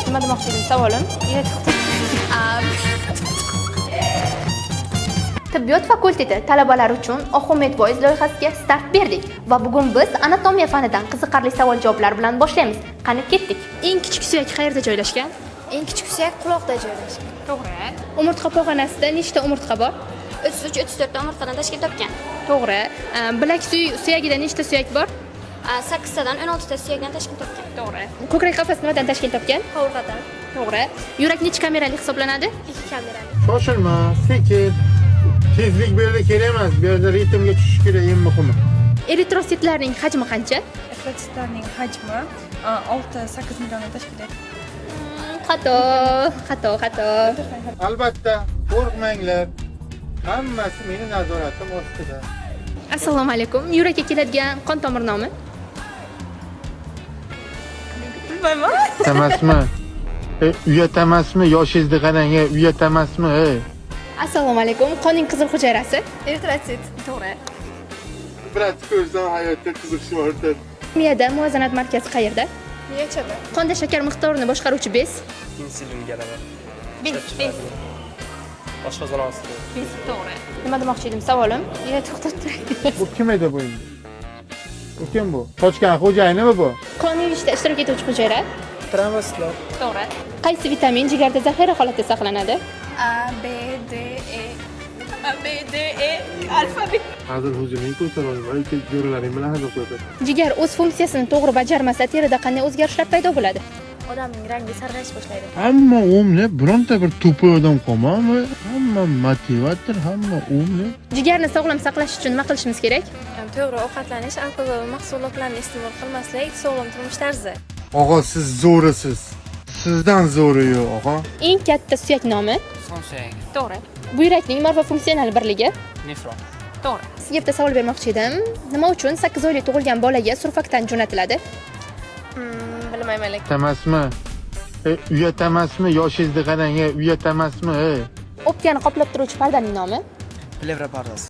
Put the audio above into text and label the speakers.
Speaker 1: Nima demoqchi edim, savolim? Tibbiyot fakulteti talabalari uchun Oxu Medvoiz loyihasiga start berdik va bugun biz anatomiya fanidan qiziqarli savol-javoblar bilan boshlaymiz. Qani, ketdik. Eng kichik suyak qayerda joylashgan?
Speaker 2: Eng kichik suyak quloqda joylashgan.
Speaker 1: To'g'ri. Umurtqa pog'onasida nechta umurtqa bor?
Speaker 2: 33, 34 ta umurtqadan tashkil topgan.
Speaker 1: To'g'ri. Bilak suyagida nechta suyak bor?
Speaker 2: 8 tadan 16 ta suyakdan tashkil topgan.
Speaker 1: To'g'ri. Ko'krak qafasi nimadan tashkil topgan?
Speaker 2: Qovurg'adan.
Speaker 1: To'g'ri. Yurak necha kamerali hisoblanadi?
Speaker 2: 2 kamerali.
Speaker 3: Shoshilma, sekin. Tezlik bu yerda kerak emas. Bu yerda ritmga tushish kerak, eng muhimi.
Speaker 1: Eritrositlarning hajmi qancha?
Speaker 4: Eritrositlarning hajmi 6-8 millionni tashkil etadi.
Speaker 1: Xato, xato, xato.
Speaker 3: Albatta, qo'rqmanglar. Hammasi meni nazoratim ostida.
Speaker 1: Assalomu alaykum. Yurakka keladigan qon tomir nomi?
Speaker 4: Bilmayman.
Speaker 3: Emasmi? E, uyat emasmi? Yoshingizni qarang, e, uyat emasmi? Ey.
Speaker 1: Assalomu alaykum. Qonning qizil hujayrasi?
Speaker 4: Eritrosit.
Speaker 1: To'g'ri.
Speaker 3: Ibrat ko'rsam, hayotda qiziqishim ortadi.
Speaker 1: Miyada muvozanat markazi qayerda?
Speaker 4: Miyachada.
Speaker 1: Qonda shakar miqdorini boshqaruvchi bez?
Speaker 5: Insulin galaman.
Speaker 1: Bez, bez.
Speaker 5: Oshqozon osti.
Speaker 1: Bez, to'g'ri. Nima demoqchi edim, savolim? Ya, to'xtab turing.
Speaker 3: Bu kim edi bu endi? Bu kim bu? Sochgan xo'jayinimi bu?
Speaker 1: Qon yuvishda ishtirok etuvchi hujayra?
Speaker 5: Trombositlar.
Speaker 1: To'g'ri. Qaysi vitamin jigarda zaxira holatda saqlanadi?
Speaker 4: A, B, D, E. A, B, D, E. Alfabet.
Speaker 3: Hazil huzurning ko'tarolmay, jo'ralaring bilan hazil qo'yadi.
Speaker 1: Jigar o'z funksiyasini to'g'ri bajarmasa, terida qanday o'zgarishlar paydo bo'ladi?
Speaker 2: Odamning rangi sarg'ayish boshlaydi.
Speaker 3: Hamma умный, bironta bir тупой odam qolmami? Hamma motivator, hamma умный.
Speaker 1: Jigarni sog'lom saqlash uchun nima qilishimiz kerak?
Speaker 4: To'g'ri ovqatlanish, alkogol mahsulotlarni iste'mol qilmaslik, sog'lom turmush tarzi.
Speaker 3: Og'a, siz zo'risiz. Sizdan zo'ri yo'q, og'a.
Speaker 1: Eng katta suyak nomi?
Speaker 5: Son suyagi.
Speaker 1: To'g'ri. Buyrakning morfofunksional birligi?
Speaker 5: Nefron.
Speaker 1: To'g'ri. Sizga bitta savol bermoqchi edim. Nima uchun 8 oylik tug'ilgan bolaga surfaktan jo'natiladi?
Speaker 4: Bilmayman lekin.
Speaker 3: Emasmi? E, uyat emasmi? Yoshingizni qarang, e, uyat emasmi? Ey.
Speaker 1: O'pkani qoplab turuvchi pardaning nomi?
Speaker 5: Plevra pardasi.